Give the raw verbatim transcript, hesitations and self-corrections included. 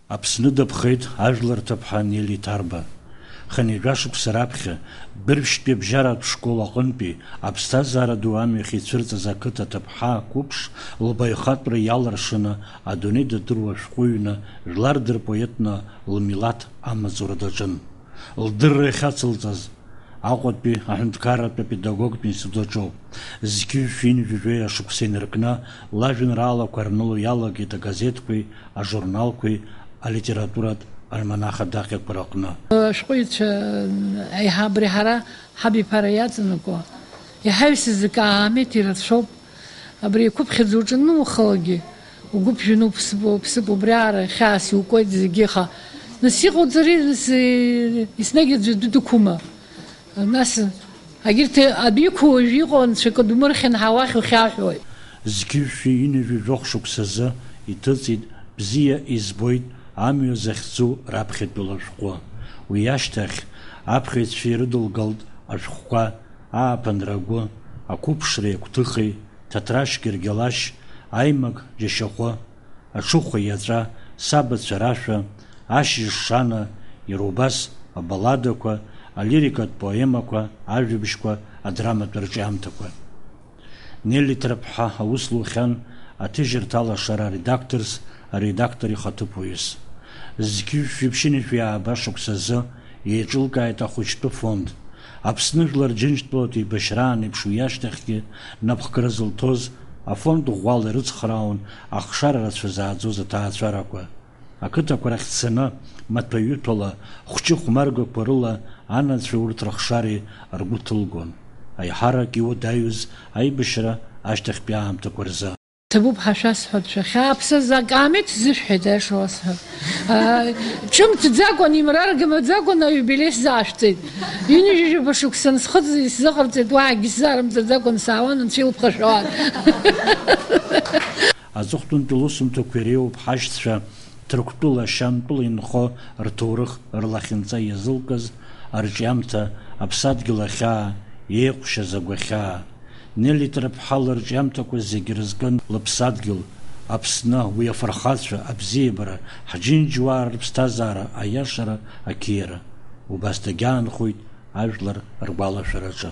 Аԥсны дыԥхеит ажәлар ҭыԥҳа Нели Ҭарба. Хынҩажәа шықәса раԥхьа, Быржәтәи абжьаратә школ аҟынтәи аԥсҭазаара ду амҩахь ицәырҵыз ақыҭа ҭыԥҳа қәыԥш лбаҩхатәра иалыршаны адунеи дадыруа шәҟәыҩҩны, жәлар дырпоетны лмилаҭ амаҵура даҿын. Лдырра иахьацылҵаз Аҟәатәи аҳәынҭқарратә апедагогтә институт аҿоуп. Зқьи жәшәи ҩынҩажәи жәаҩа шықәса инаркны, лажәеинраалақәа рныло иалагеит агазеҭқәеи ажурналқәеи алитературатә альманах адаҟьақәа рыҟны. Ашәҟәыҩҩцәа, еиҳа абри ҳара ҳабиԥара иаҵанакуа, иаҳаҩсыз акаамеҭ ирацәоуп. Абри иқәыԥхьаӡа уҿанумхалакгьы, угәы ԥжәаны уԥсып, уԥсып, убриаҟара хьаас иукуеит зегьы, аха нас иҟауҵари, нас, э, еснагь аӡәы дыдықәума? Нас, агьырҭ адәиқәа уажә иҟоу анцәа кыдумырхьан ҳәа уахь ухьаҳәуеит. Зқьи жәшәи ҩынҩажәи жәохә шықәсазы иҭыҵит, бзиа избоит амҩа захьӡу раԥхьатәи лышәҟәы. Уи ашьҭахь аԥхьаҩцәа ирыдылгалт ашәҟәқәа Ааԥынра агәы, Ақәыԥшреи агәҭыхеи, Ҭаҭраш Гергьалашь, Аимак џьашьахәы, Аҽыхәа иаҵәа, Сабацәа рашәа, Ашьыжь шана, иара убас абалладақәа, алирикатә поемақәа, ажәабжьқәа, адраматә рҿиамҭақәа. Нели Ҭарԥҳа аус лухьан аҭыжьырҭа алашара аредакторс, аредактор ихаҭыԥуаҩыс. Зқьи жәшәи ԥшьынҩажәи ааба шықәсазы еиҿылкааит ахәыҷтәы фонд. Аԥсны Жәлар Џьынџьтәылатә еибашьраан еиԥш уи ашьҭахьгьы напхгара зылҭоз афонд ӷәӷәала ирыцхраауан ахшара рацәа зааӡоз аҭаацәарақәа. Ақыҭақәа рахь дцаны, маҭәа-ҩыҭәала, хәҷы хәмаргақәа рыла анацәа урҭ рыхшареи ргәы ҭылгон, аиҳарак иуадаҩыз аибашьра ашьҭахьтәи аамҭақәа рзы. Ҭабуп ҳәа шәасҳәап, шәахьааԥсаз акаамеҭ сзышәҳәеит, аиаша уасҳәап. Аа, ҿымҭӡакәан, имраргамаӡакәан аиубилеи сзаашәҵеит. Ҩынҩажәижәаба шықәса нсхыҵ исзыҟарҵеит, уаҳагьы сзаарымҵаӡакәан саауан, анцәа илԥха шәауан. Аҵыхәтәантәи лусумҭақәа иреиуоуп ҳашьцәа Ҭырқәтәыла, Шьамтәыла инхо рҭоурых, рлахьынҵа иазылкыз арҿиамҭа, аԥсадгьыл ахьаа, еиҟәшьаз агәахьаа. Нели Ҭарԥҳа лырҿиамҭақәа зегьы рызкын лыԥсадгьыл, Аԥсны, уи афырхацәа, абзиабара, ҳџьынџьуаа рыԥсҭазаара, аиашара, ақьиара. Убас дагьаанхоит ажәлар ргәалашәараҿы.